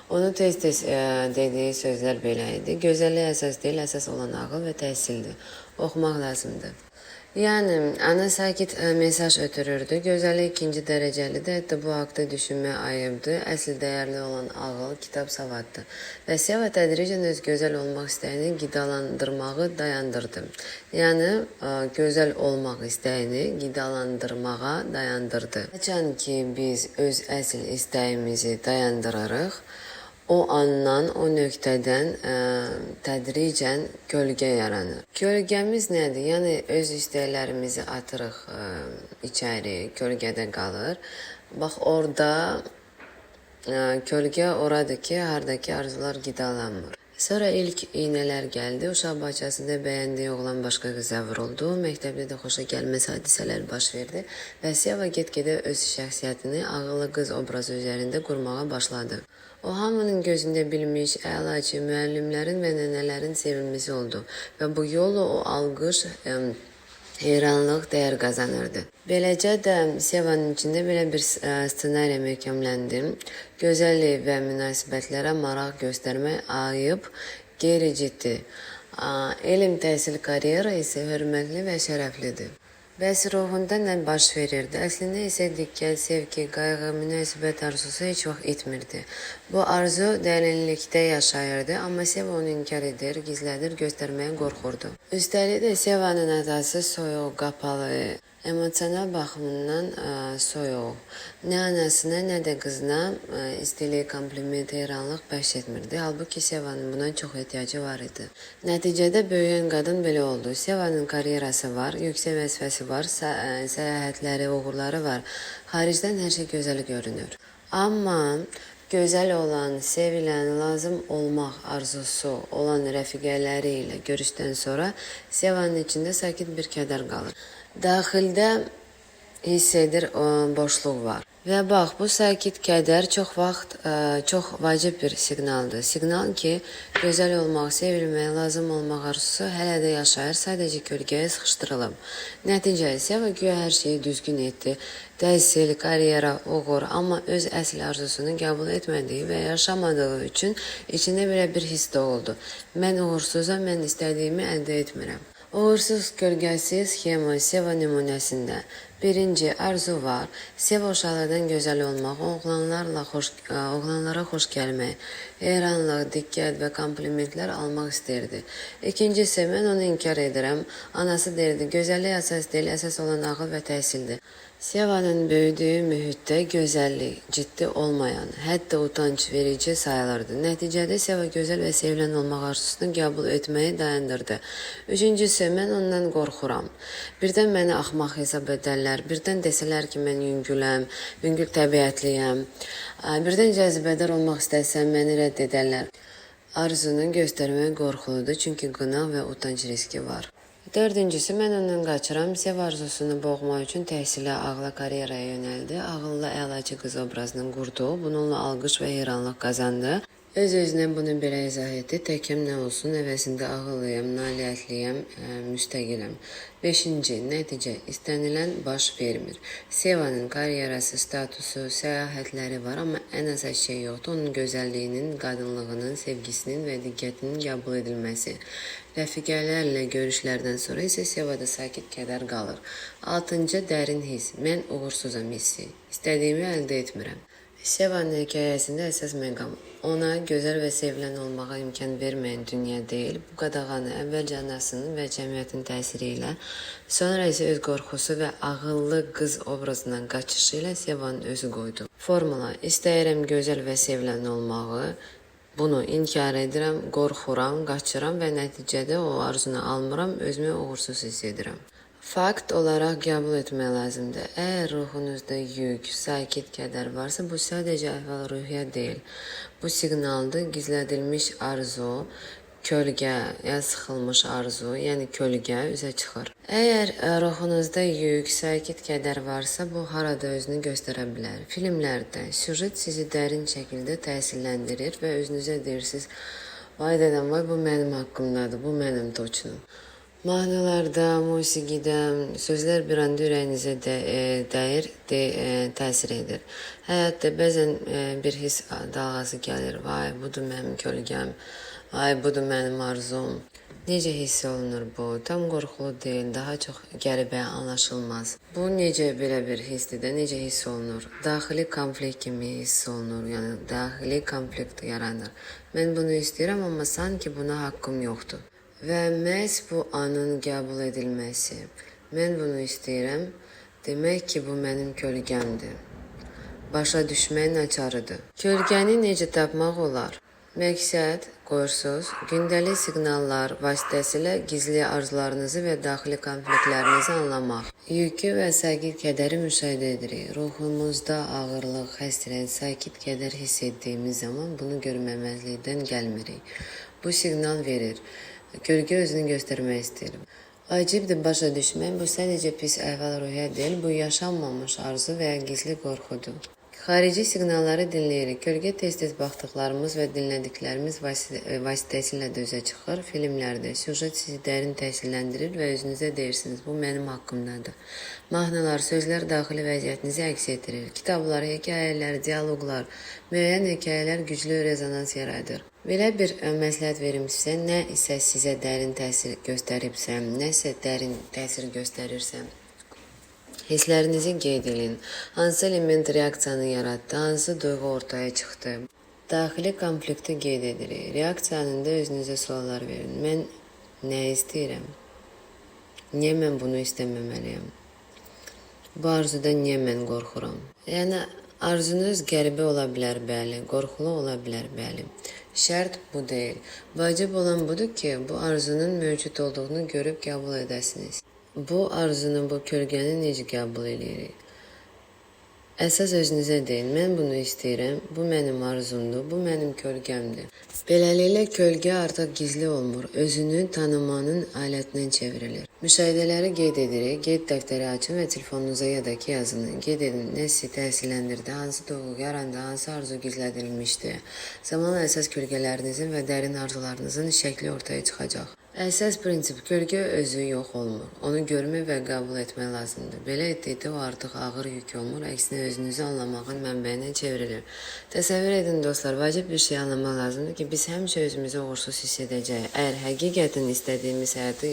Onu tez-tez dediyi sözlər belə idi. Gözəllik əsas deyil, əsas olan ağıl və təhsildir. Oxumaq lazımdır. Yəni, ana sakit mesaj ötürürdü. Gözəllik ikinci dərəcəlidir, hətta bu haqda düşünmək ayıbdır. Əsl dəyərli olan ağıl, kitab, savaddır. Və Seva tədricən öz gözəl olmaq istəyini qidalandırmağı dayandırdı. Yəni, gözəl olmaq istəyini qidalandırmağa dayandırdı. Qaçan ki, biz öz əsl istəyimizi dayandırarıq, o andan, o nöqtədən tədricən kölgə yaranır. Kölgəmiz nədir? Yəni, öz istəklərimizi atırıq içəri, kölgədə qalır. Bax, orada kölgə oradır ki, haradakı arzular qidalanmır. Sonra ilk iynələr gəldi. Uşaq bağçasında bəyəndiyi oğlan başqa qıza vuruldu. Məktəbdə də xoşa gəlməz hadisələr baş verdi. Və Seva get-gedə öz şəxsiyyətini ağıllı qız obrazı üzərində qurmağa başladı. O, hamının gözündə bilmiş, əlaçı, müəllimlərin və nənələrin sevimlisi oldu. Və bu yolla o alqış, heyranlıq dəyər qazanırdı. Beləcə də Sevanın içində belə bir ssenariya möhkəmləndi. Gözəllik və münasibətlərə maraq göstərmək ayıb, qeyri-ciddi. Elm, təhsil, karyera isə hörmətli və şərəflidir. Bəs ruhunda nə baş verirdi? Əslində isə diqqət, sevgi, qayğı, münasibət arzusu heç vaxt itmirdi. Bu arzu dərinlikdə yaşayırdı, amma Seva onu inkar edir, gizlədir, göstərməyə qorxurdu. Üstəlik də Sevanın atası soyuq, qapalı, Emosional baxımından soyuq. Nə anasına, nə də qızına istilik, kompliment, heyranlıq bəxş etmirdi. Halbuki Sevanın buna çox ehtiyacı var idi. Nəticədə böyüyən qadın belə oldu. Sevanın karyerası var, yüksək vəzifəsi var, səyahətləri, uğurları var. Xaricdən hər şey gözəl görünür. Amma gözəl olan, sevilən, lazım olmaq arzusu olan rəfiqələri ilə görüşdən sonra Sevanın içində sakit bir kədər qalır. Daxildə hiss edir boşluq var. Və bax, bu sakit kədər çox vaxt çox vacib bir siqnaldır. Siqnal ki, gözəl olmaq, sevilmək, lazım olmaq arzusu hələ də yaşayır, sadəcə kölgəyə sıxışdırılıb. Nəticə, Seva güya hər şeyi düzgün etdi. Təhsil, karyera, uğur, amma öz əsl arzusunu qəbul etmədiyi və yaşamadığı üçün içində belə bir hiss doğuldu. Mən uğursuzam, mən istədiyimi əldə etmirəm. Uğursuz kölgəsi sxema Seva nümunəsində. Birinci, arzu var. Seva uşaqlardan gözəl olmaq, oğlanlara xoş gəlmək, heyranlıq, diqqət və komplimentlər almaq istəyirdi. İkincisi, mən onu inkar edirəm. Anası deyirdi, gözəllik əsas deyil, əsas olan ağıl və təhsildir. Sevanın böyüdüyü mühitdə gözəllik ciddi olmayan, hətta utanc verici sayılırdı. Nəticədə Seva gözəl və sevilən olmaq arzusunu qəbul etməyi dayandırdı. Üçüncüsü, mən ondan qorxuram. Birdən məni axmaq hesab edərlər, birdən desələr ki, mən yüngüləm, yüngül təbiətliyəm. Birdən cazibədar olmaq istəsəm, məni rədd edərlər. Arzunu göstərmək qorxuludur, çünki qınaq və utanc riski var. Dördüncüsü, mən ondan qaçıram. Seva arzusunu boğmaq üçün təhsilə, ağla, karyeraya yönəldi. Ağıllı, əlaçı qız obrazını qurdu. Bununla alqış və heyranlıq qazandı. Öz-özünə bunu belə izah etdi. Təkəm nə olsun, əvəzində ağıllıyam, nailiyyətliyəm, müstəqiləm. Beşinci, nəticə, istənilən baş vermir. Sevanın karyerası, statusu, səyahətləri var, amma ən əsas şey yoxdur. Onun gözəlliyinin, qadınlığının, sevgisinin və diqqətinin qəbul edilməsi. Rəfiqələrlə görüşlərdən sonra isə Sevada sakit kədər qalır. Altıncı, dərin hiss. Mən uğursuzam hissi. İstədiyimi əldə etmirəm. Sevanın hekayəsində əsas məqam ona gözəl və sevilən olmağa imkan verməyən dünya deyil. Bu qadağanı əvvəlcə anasının və cəmiyyətin təsiri ilə, sonra isə öz qorxusu və ağıllı qız obrazından qaçışı ilə Sevanın özü qoydu. Formula: istəyirəm gözəl və sevilən olmağı, bunu inkar edirəm, qorxuram, qaçıram və nəticədə o arzunu almıram, özümü uğursuz hiss edirəm. Fakt olaraq qəbul etmək lazımdır. Əgər ruhunuzda yük, sakit kədər varsa, bu sadəcə əhval-ruhiyyə deyil. Bu siqnaldır, gizlədilmiş arzu, kölgə, ya sıxılmış arzu, yəni kölgə üzə çıxır. Əgər ruhunuzda yük, sakit kədər varsa, bu harada özünü göstərə bilər? Filmlərdə süjet sizi dərin şəkildə təsirləndirir və özünüzə deyirsiniz, vay dədəm, vay bu mənim haqqımdadır, bu mənim toçnum. Mahnılarda, musiqidə sözlər bir anda ürəyinizə dəyir, təsir edir. Həyatda bəzən bir his dalğası gəlir. Vay, budur mənim kölgəm. Vay, budur mənim arzum. Necə hiss olunur bu? Tam qorxulu deyil, daha çox qəribə, anlaşılmaz. Bu necə belə bir hissdir də, necə hiss olunur? Daxili konflikt kimi hiss olunur, yəni daxili konflikt yaranır. Mən bunu istəyirəm, amma sanki buna haqqım yoxdur. Və məhz bu anın qəbul edilməsi. Mən bunu istəyirəm, demək ki, bu mənim kölgəmdir. Başa düşməyin açarıdır. Kölgəni necə tapmaq olar? Məqsəd qoyursuz, gündəlik siqnallar vasitəsilə gizli arzularınızı və daxili konfliktlərinizi anlamaq. Yükü və sakit kədəri müşahidə edirik. Ruhumuzda ağırlıq, həsrət, sakit kədər hiss etdiyimiz zaman bunu görməməzlikdən gəlmirik. Bu siqnal verir. Kölgə özünü göstərmək istəyir. Vacibdir başa düşmək, bu sadəcə pis əhval-ruhiyyə deyil, bu yaşanmamış arzu və ya gizli qorxudur. Xarici siqnalları dinləyirik. Kölgə tez-tez baxdıqlarımız və dinlədiklərimiz vasitəsilə də üzə çıxır. Filmlərdə süjet sizi dərin təsirləndirir və özünüzə deyirsiniz, bu mənim haqqımdadır. Mahnılar, sözlər daxili vəziyyətinizi əks etdirir. Kitablar, hekayələr, dialoqlar, müəyyən hekayələr güclü rezonans yaradır. Belə bir məsləhət verim sizə, nə isə sizə dərin təsir göstəribsə, nəsə dərin təsir göstərirsə, hisslərinizi qeyd edin. Hansı element reaksiyanı yaratdı, hansı duyğu ortaya çıxdı? Daxili konflikti qeyd edirik. Reaksiya anında özünüzə suallar verin. Mən nə istəyirəm? Niyə mən bunu istəməməliyəm? Bu arzudan niyə mən qorxuram? Yəni arzunuz qəribə ola bilər, bəli, qorxulu ola bilər, bəli. Şərt bu deyil. Vacib olan budur ki, bu arzunun mövcud olduğunu görüb qəbul edəsiniz. Bu arzunu, bu kölgəni necə qəbul eləyirik? Əsas özünüzə deyin, mən bunu istəyirəm, bu mənim arzumdur, bu mənim kölgəmdir. Beləliklə kölgə artıq gizli olmur, özünü tanımanın alətinə çevrilir. Müşahidələri qeyd edirik, qeyd dəftəri açın və telefonunuza ya da ki yazın. Qeyd edin, nə sizi təsirləndirdi, hansı duyğu yarandı, hansı arzu gizlədilmişdi. Zamanla əsas kölgələrinizin və dərin arzularınızın şəkli ortaya çıxacaq. Əsas prinsip kölgə özü yox olmur. Onu görmək və qəbul etmək lazımdır. Belə etdikdə o artıq ağır yük olmur, əksinə özünüzü anlamağın mənbəyinə çevrilir. Təsəvvür edin dostlar, vacib bir şey anlamaq lazımdır ki, biz həmişə özümüzü uğursuz hiss edəcəyik. Əgər həqiqətən istədiyimiz həyatı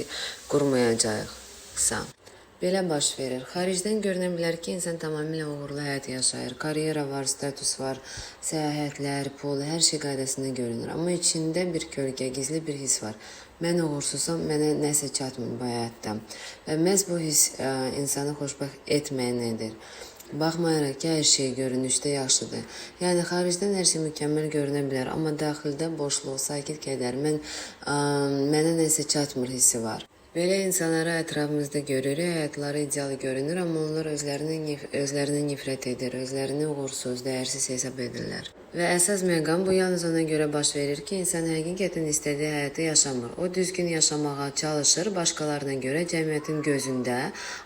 qurmayacağıqsa. Belə baş verir. Xaricdən görünə bilər ki, insan tamamilə uğurlu həyat yaşayır. Karyera var, status var, səyahətlər, pul, hər şey qaydasında görünür. Amma içində bir kölgə, gizli bir his var. Mən uğursuzam, mənə nəsə çatmır bu həyatda. Və məhz bu his insanı xoşbəxt etməyən edir. Baxmayaraq ki, hər şey görünüşdə yaxşıdır. Yəni xaricdən hər şey mükəmməl görünə bilər, amma daxildə boşluq, sakit kədər, mənə nəsə çatmır hissi var. Belə insanları ətrafımızda görürük, həyatları ideal görünür, amma onlar özlərini nifrət edir, özlərini uğursuz, dəyərsiz hesab edirlər. Və əsas məqam bu yalnız ona görə baş verir ki, insan həqiqətən istədiyi həyatı yaşamır. O düzgün yaşamağa çalışır, başqalarına görə cəmiyyətin gözündə,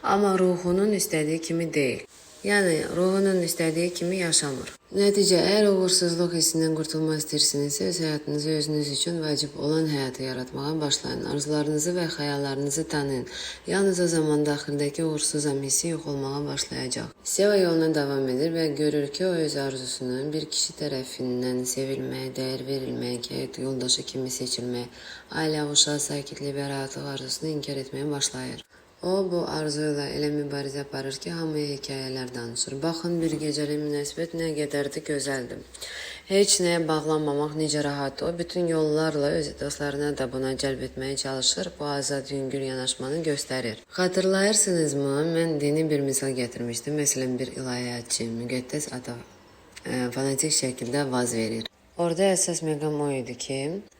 amma ruhunun istədiyi kimi deyil. Yəni, ruhunun istədiyi kimi yaşamır. Nəticə, əgər uğursuzluq hissindən qurtulmaq istəyirsinizsə, öz həyatınızı özünüz üçün vacib olan həyatı yaratmağa başlayın. Arzularınızı və xəyallarınızı tanıyın. Yalnız o zaman daxildəki uğursuzam hissi yox olmağa başlayacaq. Seva yoluna davam edir və görür ki, o öz arzusunu bir kişi tərəfindən sevilməyə, dəyər verilməyə, həyat yoldaşı kimi seçilməyə, ailə, uşaq, sakitlik və rahatlıq arzusunu inkar etməyə başlayır. O, bu arzuyla elə mübarizə aparır ki, hamıya hekayələr danışır. Baxın, bir gecəlik münasibət nə qədər də gözəldir. Heç nəyə bağlanmamaq necə rahatdır. O, bütün yollarla öz dostlarına da buna cəlb etməyə çalışır. Bu azad, yüngül yanaşmanı göstərir. Xatırlayırsınızmı? Mən dini bir misal gətirmişdim. Məsələn, bir ilahiyyatçı, müqəddəs ata fanatik şəkildə vaz verir. Orada əsas məqam o idi ki,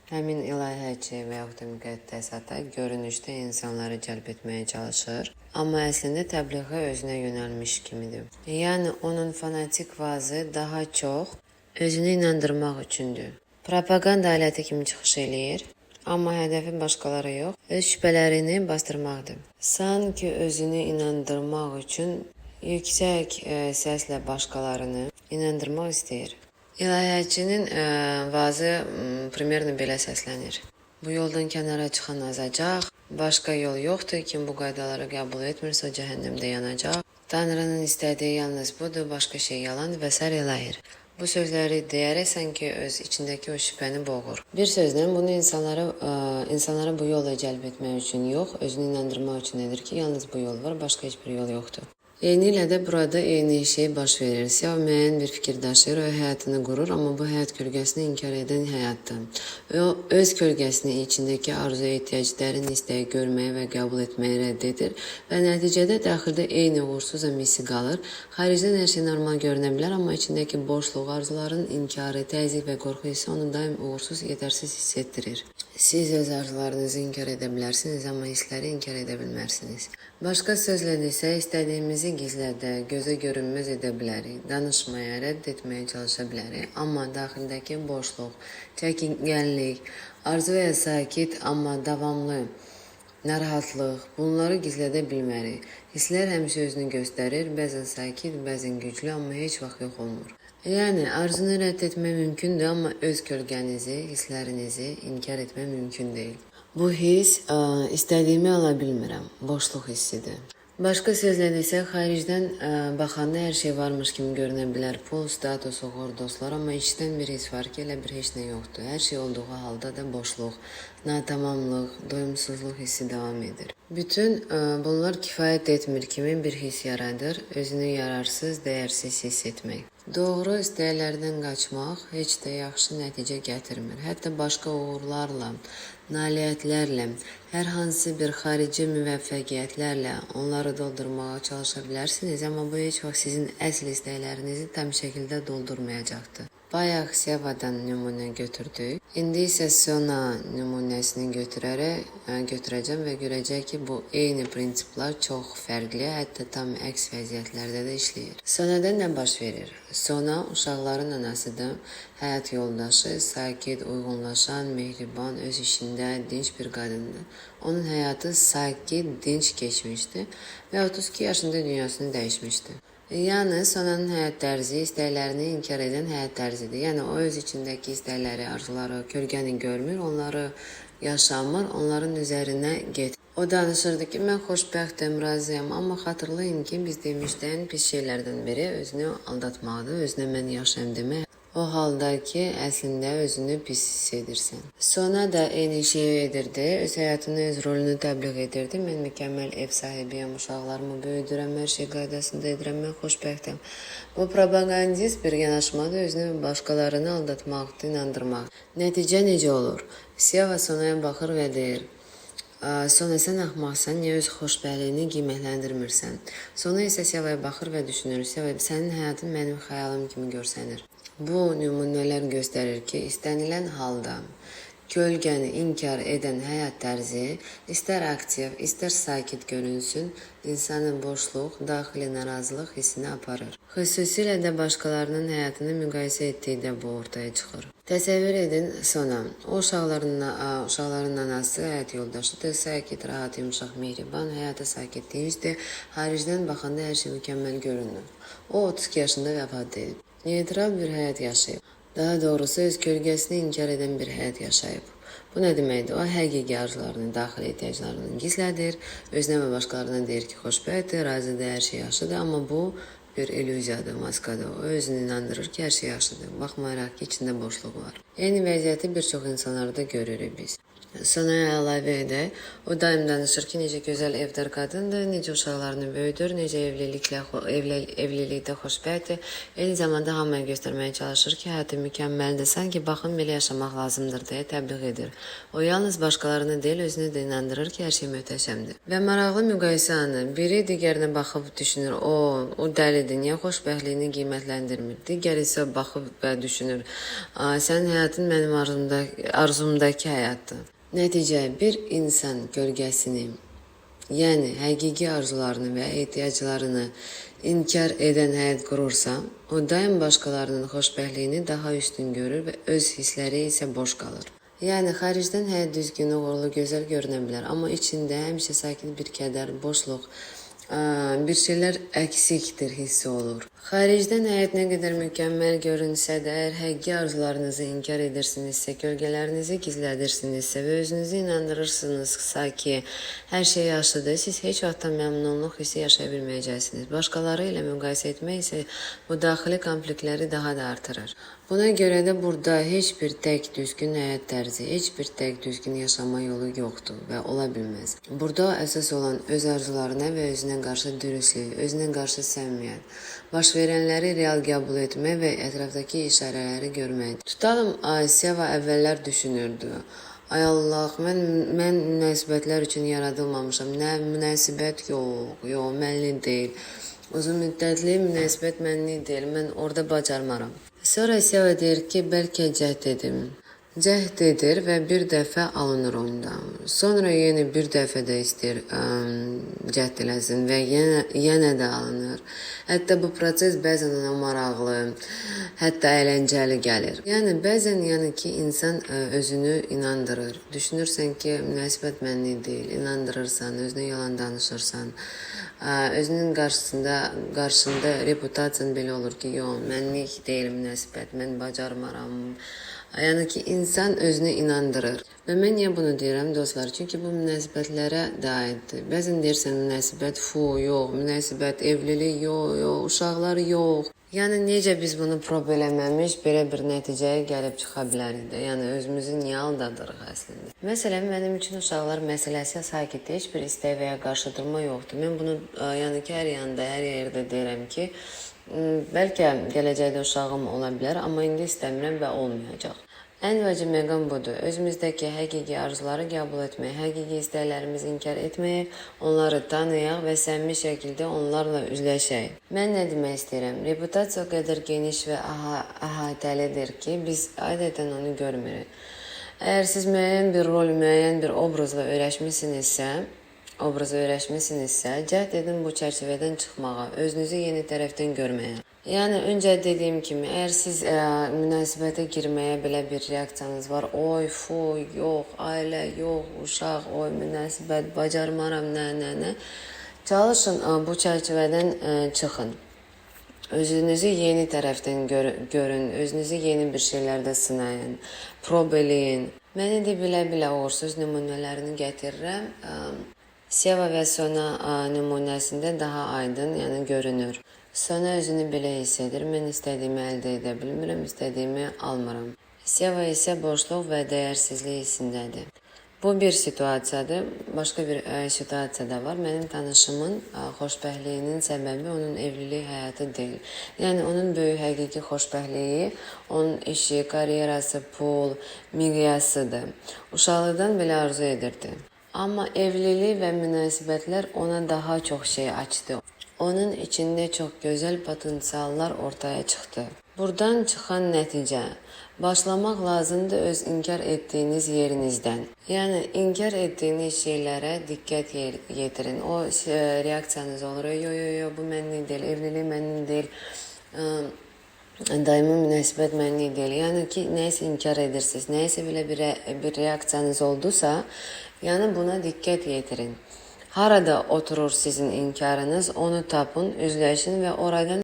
həmin ilahiyyatçı və yaxud da müqəddəs ata görünüşdə insanları cəlb etməyə çalışır, amma əslində təbliğə özünə yönəlmiş kimidir. Yəni, onun fanatik vazı daha çox özünü inandırmaq üçündür. Propaganda aləti kimi çıxış eləyir, amma hədəfi başqaları yox, öz şübhələrini bastırmaqdır. Sanki özünü inandırmaq üçün yüksək səslə başqalarını inandırmaq istəyir. İlahiyyatçının vazı primerno belə səslənir. Bu yoldan kənara çıxan azacaq, başqa yol yoxdur, kim bu qaydaları qəbul etmirsə cəhənnəmdə yanacaq. Tanrının istədiyi yalnız budur, başqa şey yalandır və sair eləyir. Bu sözləri deyərək sanki öz içindəki o şübhəni boğur. Bir sözlə bunu insanlara bu yolla cəlb etmək üçün yox, özünü inandırmaq üçün edir ki, yalnız bu yol var, başqa heç bir yol yoxdur. Eynilə də burada eyni şey baş verir. Seva müəyyən bir fikir daşıyır, o həyatını qurur, amma bu həyat kölgəsini inkar edən həyatdır. O, öz kölgəsini içindəki arzuya ehtiyac, dərin istəyi görməyi və qəbul etməyi rədd edir və nəticədə daxildə eyni uğursuzam hissi qalır. Xaricdən hər şey normal görünə bilər, amma içindəki boşluq, arzuların inkarı, təzyiq və qorxu hissi onu daim uğursuz, yetərsiz hiss etdirir. Siz öz arzularınızı inkar edə bilərsiniz, amma hissləri inkar edə bilmərsiniz. Başqa sözlə desək, istədiyimizi gizlədə, gözə görünməz edə bilərik, danışmaya, rədd etməyə çalışa bilərik. Amma daxildəki boşluq, çəkingənlik, arzu və ya sakit, amma davamlı narahatlıq, bunları gizlədə bilmərik. Hisslər həmişə özünü göstərir, bəzən sakit, bəzən güclü, amma heç vaxt yox olmur. Yəni, arzunu rədd etmək mümkündür, amma öz kölgənizi, hisslərinizi inkar etmək mümkün deyil. Bu his, istədiyimi ala bilmirəm, boşluq hissidir. Başqa sözlə desək, xaricdən baxanda hər şey varmış kimi görünə bilər. Pul, status, uğur, dostlar, amma içdən bir his var ki, elə bir heç nə yoxdur. Hər şey olduğu halda da boşluq, natamamlıq, doyumsuzluq hissi davam edir. Bütün bunlar kifayət etmir kimi bir his yaradır, özünü yararsız, dəyərsiz hiss etmək. Doğru istəklərdən qaçmaq heç də yaxşı nəticə gətirmir. Hətta başqa uğurlarla, nailiyyətlərlə, hər hansı bir xarici müvəffəqiyyətlərlə onları doldurmağa çalışa bilərsiniz, amma bu heç vaxt sizin əsl istəklərinizi tam şəkildə doldurmayacaqdır. Bayaq Sevadan nümunə götürdük. İndi isə Sona nümunəsini götürəcəm və görəcək ki, bu eyni prinsiplər çox fərqli, hətta tam əks vəziyyətlərdə də işləyir. Sonada nə baş verir? Sona uşaqların anasıdır, həyat yoldaşı, sakit, uyğunlaşan, mehriban, öz işində dinc bir qadındır. Onun həyatı sakit, dinc keçmişdi və 32 yaşında dünyasını dəyişmişdi. Yəni, Sonanın həyat tərzi istəklərini inkar edən həyat tərzidir. Yəni, o öz içindəki istəkləri, arzuları, kölgəni görmür, onları yaşamır, onların üzərinə getir. O danışırdı ki, mən xoşbəxtəm, razıyam, amma xatırlayın ki, biz demişdik, ən pis şeylərdən biri özünü aldatmaqdır, özünə mən yaxşıyam demək. O halda ki, əslində özünü pis hiss edirsən. Sona da eyni şeyi edirdi, öz həyatını, öz rolünü təbliğ edirdi. Mən mükəmməl ev sahibiyəm, uşaqlarımı böyüdürəm, hər şey qaydasında edirəm, mən xoşbəxtəm. Bu propagandist bir yanaşmadır, özünü başqalarını aldatmaqdır, inandırmaq. Nəticə necə olur? Seva Sonaya baxır və deyir, Sona sən axmaqsan, niyə öz xoşbəxtliyini qiymətləndirmirsən? Sona isə Sevaya baxır və düşünür, Seva, sənin həyatın mənim xəyalım kimi görsənir. Bu nümunələr göstərir ki, istənilən halda kölgəni inkar edən həyat tərzi istər aktiv, istər sakit görünsün, insanı boşluq, daxili narazılıq hissinə aparır. Xüsusilə də başqalarının həyatını müqayisə etdikdə bu ortaya çıxır. Təsəvvür edin Sona. O uşaqların anası, həyat yoldaşıdır, sakit, rahat, yumşaq, mehriban, həyata sakit, dincdir. Xaricdən baxanda hər şey mükəmməl görünür. O 32 yaşında vəfat edib. Neytral bir həyat yaşayıb. Daha doğrusu öz kölgəsini inkar edən bir həyat yaşayıb. Bu nə deməkdir? O həqiqi arzularını, daxili ehtiyaclarını gizlədir, özünə və başqalarına deyir ki, xoşbəxtdir, razıdır, hər şey yaxşıdır, amma bu bir illüziyadır, maskadır. O özünü inandırır ki, hər şey yaxşıdır. Baxmayaraq ki, içində boşluq var. Eyni vəziyyəti bir çox insanlarda görürük biz. Sonaya əlavə edək, o daim danışır ki, necə gözəl evdar qadındır, necə uşaqlarını böyüdür, necə evlilikdə xoşbəxtdir. Eyni zamanda hamıya göstərməyə çalışır ki, həyatı mükəmməldir, sanki baxın belə yaşamaq lazımdır deyə təbliğ edir. O yalnız başqalarını deyil, özünü də inandırır ki, hər şey möhtəşəmdir. Və maraqlı müqayisə anı, biri digərinə baxıb düşünür, o dəlidir, niyə xoşbəxtliyini qiymətləndirmir? Digəri isə baxıb və düşünür, sənin həyatın mənim arzumdakı həyatdır. Nəticə, bir insan kölgəsini, yəni həqiqi arzularını və ehtiyaclarını inkar edən həyat qurursa, o daim başqalarının xoşbəxtliyini daha üstün görür və öz hissləri isə boş qalır. Yəni, xaricdən həyat düzgün, uğurlu, gözəl görünə bilər, amma içində həmişə sakit bir kədər, boşluq, bir şeylər əksikdir hissi olur. Xaricdən həyat nə qədər mükəmməl görünsə də, əgər həqiqi arzularınızı inkar edirsinizsə, kölgələrinizi gizlədirsinizsə və özünüzü inandırırsınızsa ki, hər şey yaxşıdır, siz heç vaxt da məmnunluq hissi yaşaya bilməyəcəksiniz. Başqaları ilə müqayisə etmək isə bu daxili konfliktləri daha da artırır. Buna görə də burada heç bir tək düzgün həyat tərzi, heç bir tək düzgün yaşama yolu yoxdur və ola bilməz. Burada əsas olan öz arzularına və özünə qarşı dürüstlük, özünə qarşı səmimiyyət, baş verənləri real qəbul etmək və ətrafdakı işarələri görməkdir. Tutalım, Seva əvvəllər düşünürdü. Ay Allah, mən münasibətlər üçün yaradılmamışam. Nə münasibət yox, yox, mənlik deyil. Uzun müddətli münasibət mənlik deyil, mən orada bacarmaram. Sonra Seva deyir ki, bəlkə cəhd edim. Cəhd edir və bir dəfə alınır ondan. Sonra yenə bir dəfə də istəyir cəhd eləsin və yenə də alınır. Hətta bu proses bəzən ona maraqlı, hətta əyləncəli gəlir. Yəni, bəzən ki, insan özünü inandırır. Düşünürsən ki, münasibət mənlik deyil, inandırırsan, özünə yalan danışırsan. Özünün qarşısında reputasiyan belə olur ki, yox, mənlik deyil münasibət, mən bacarmaram. Yəni ki, insan özünü inandırır. Və mən niyə bunu deyirəm, dostlar? Çünki bu münasibətlərə də aiddir. Bəzən deyirsən, münasibət fu, yox, münasibət, evlilik, yox, yox, uşaqlar yox. Yəni, necə biz bunu prob eləməmiş, belə bir nəticəyə gəlib çıxa bilərik də. Yəni, özümüzü niyə aldadırıq əslində? Məsələn, mənim üçün uşaqlar məsələsi sakitdir, heç bir istək və ya qarşıdurma yoxdur. Mən bunu, yəni ki, hər yanda, hər yerdə deyirəm ki, Bəlkə gələcəkdə uşağım ola bilər, amma indi istəmirəm və olmayacaq. Ən vacib məqam budur. Özümüzdəki həqiqi arzuları qəbul etmək, həqiqi istəklərimizi inkar etməyək, onları tanıyaq və səmimi şəkildə onlarla üzləşək. Mən nə demək istəyirəm? Reputasiya o qədər geniş və əhatəlidir ki, biz adətən onu görmürük. Əgər siz müəyyən bir rol, müəyyən bir obrazla öyrəşmisinizsə, cəhd edin bu çərçivədən çıxmağa, özünüzü yeni tərəfdən görməyə. Yəni, öncə dediyim kimi, əgər siz münasibətə girməyə belə bir reaksiyanız var, oy, fu, yox, ailə, yox, uşaq, oy, münasibət, bacarmaram, nə. Çalışın, bu çərçivədən çıxın. Özünüzü yeni tərəfdən görün, özünüzü yeni bir şeylərdə sınayın, prob eləyin. Mən indi bilə-bilə uğursuz nümunələrini gətirirəm. Seva və Sona nümunəsində daha aydın, yəni görünür. Sona özünü belə hiss edir, mən istədiyimi əldə edə bilmirəm, istədiyimi almıram. Seva isə boşluq və dəyərsizlik hissindədir. Bu bir situasiyadır. Başqa bir situasiya da var. Mənim tanışımın xoşbəxtliyinin səbəbi onun evlilik həyatı deyil. Yəni onun böyük həqiqi xoşbəxtliyi onun işi, karyerası, pul, miqyasıdır. Uşaqlıqdan belə arzu edirdi. Amma evlilik və münasibətlər ona daha çox şey açdı. Onun içində çox gözəl potensiallar ortaya çıxdı. Buradan çıxan nəticə, başlamaq lazımdır öz inkar etdiyiniz yerinizdən. Yəni, inkar etdiyiniz şeylərə diqqət yetirin. O reaksiyanız olur, yo, yo, yo, bu mənlik deyil, evlilik mənlik deyil, daimi münasibət mənlik deyil. Yəni ki, nəyisə inkar edirsiniz, nəyisə belə bir reaksiyanız oldusa, yəni buna diqqət yetirin. Harada oturur sizin inkarınız, onu tapın, üzləşin və oradan